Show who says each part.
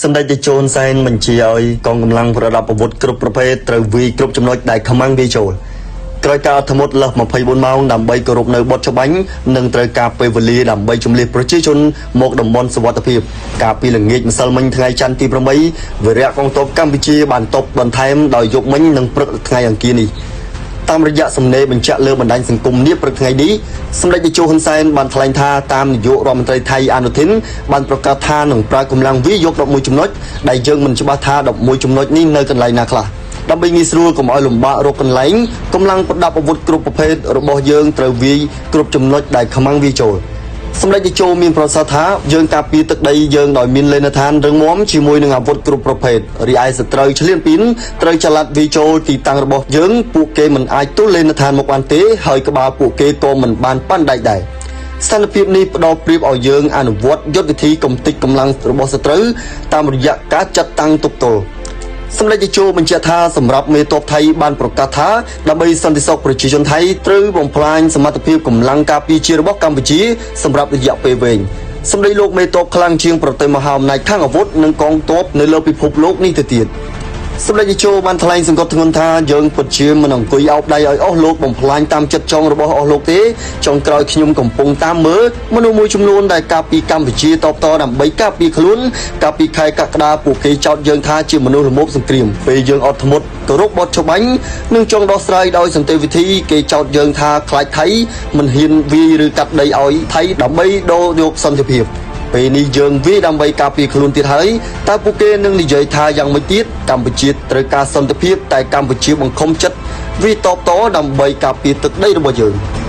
Speaker 1: សម្ដេចតេជោហ៊ុនសែនបញ្ជាឲ្យកងកម្លាំងប្រដាប់អាវុធគ្រប់ប្រភេទត្រូវវាយគ្រប់ចំណុចដែលខ្មាំងវាយចូលក្រោយការអត់ធ្មត់លើស24ម៉ោងដើម្បីគោរពនៅបទច្បាញ់និងត្រូវការពេលវេលាដើម្បីជំលះប្រជាជនមកតំបន់សុវត្ថិភាពកាលពីល្ងាចម្សិលមិញថ្ងៃច័ន្ទទី8វីរៈកងទ័ពកម្ពុជាបានតបបន្ថែមដោយយប់មិញនិងព្រឹកថ្ងៃអង្គារនេះតាមរយៈសំណេរបញ្ជាក់លើបណ្ដាញសង្គមនាព្រឹកថ្ងៃនេះសម្ដេចតេជោហ៊ុនសែនបានថ្លែងថាតាមនាយករដ្ឋមន្ត្រីថៃអានុធីនបានប្រកាសថានឹងប្រើកម្លាំងវាយយក11ចំណុចដែលយើងមិនច្បាស់ថា11ចំណុចនេះនៅកន្លែងណាខ្លះដើម្បីងាយស្រួលកុំឲ្យលំបាករកកន្លែងកម្លាំងប្រដាប់អាវុធគ្រប់ប្រភេទរបស់យើងត្រូវវាយគ្រប់ចំណុចដែលខ្មាំងវាយចូលសម្ដេចតេជោមានប្រសាសន៍ថាយើងការពារទឹកដីយើងដោយមានលេណដ្ឋានរឹងមាំជាមួយនឹងអាវុធគ្រប់ប្រភេទរីឯសត្រូវឈ្លានពានត្រូវចល័តវាយចូលទីតាំងរបស់យើងពួកគេមិនអាចទល់លេណដ្ឋានមកបានទេហើយក្បាលពួកគេក៏មិនបានប៉ាន់ដែកដែរស្ថានភាពនេះផ្ដល់ប្រៀបឲ្យយើងអនុវត្តយុទ្ធវិធីកំទេចកម្លាំងរបស់សត្រូវតាមរយៈការចាត់តាំងទប់ទល់សម្ដេចតេជោបញ្ជាក់ថាសម្រាប់មេតបថៃបានប្រកាសថាដើម្បីសន្តិសុខប្រជាជនថៃត្រូវបំផ្លាញសមត្ថភាពកម្លាំងការពារជាតិរបស់កម្ពុជាសម្រាប់រយៈពេលវែងសម្ដេចលោកមេតបខ្លាំងជាងប្រទេសមហាអំណាចខាងអាវុធនិងកងទ័ពនៅលើពិភពលោកនេះទៅទៀតសម្ដេចតេជោបានថ្លែងសង្កត់ធ្ងន់ថាយើងពិតជាមិនអង្គុយអោបដៃឲ្យអស់លោកបំផ្លាញតាមចិត្តចង់របស់អស់លោកទេចុងក្រោយខ្ញុំកំពុងតាមមើលមនុស្សមួយចំនួនដែលការពីកម្ពុជាតបតដើម្បីការពារខ្លួនកាលពីខែកក្កដាពួកគេចោទយើងថាជាមនុស្សល្មោភសង្គ្រាមពេលយើងអត់ធ្មត់គោរពបទច្បាញ់និងចង់ដោះស្រាយដោយសន្តិវិធីគេចោទយើងថាខ្លាចថៃមិនហ៊ានវាយឬកាត់ដីឲ្យថៃដើម្បីដូរយកសន្តិភាពពេលនេះយើងវាយដើម្បីការពារខ្លួនទៀតហើយតើពួកគេនឹងនិយាយថាយ៉ាងម៉េចទៀតកម្ពុជាត្រូវការសន្តិភាពតែកម្ពុជាបង្ខំចិត្តវាយតបតដើម្បីការពារទឹកដីរបស់យើង។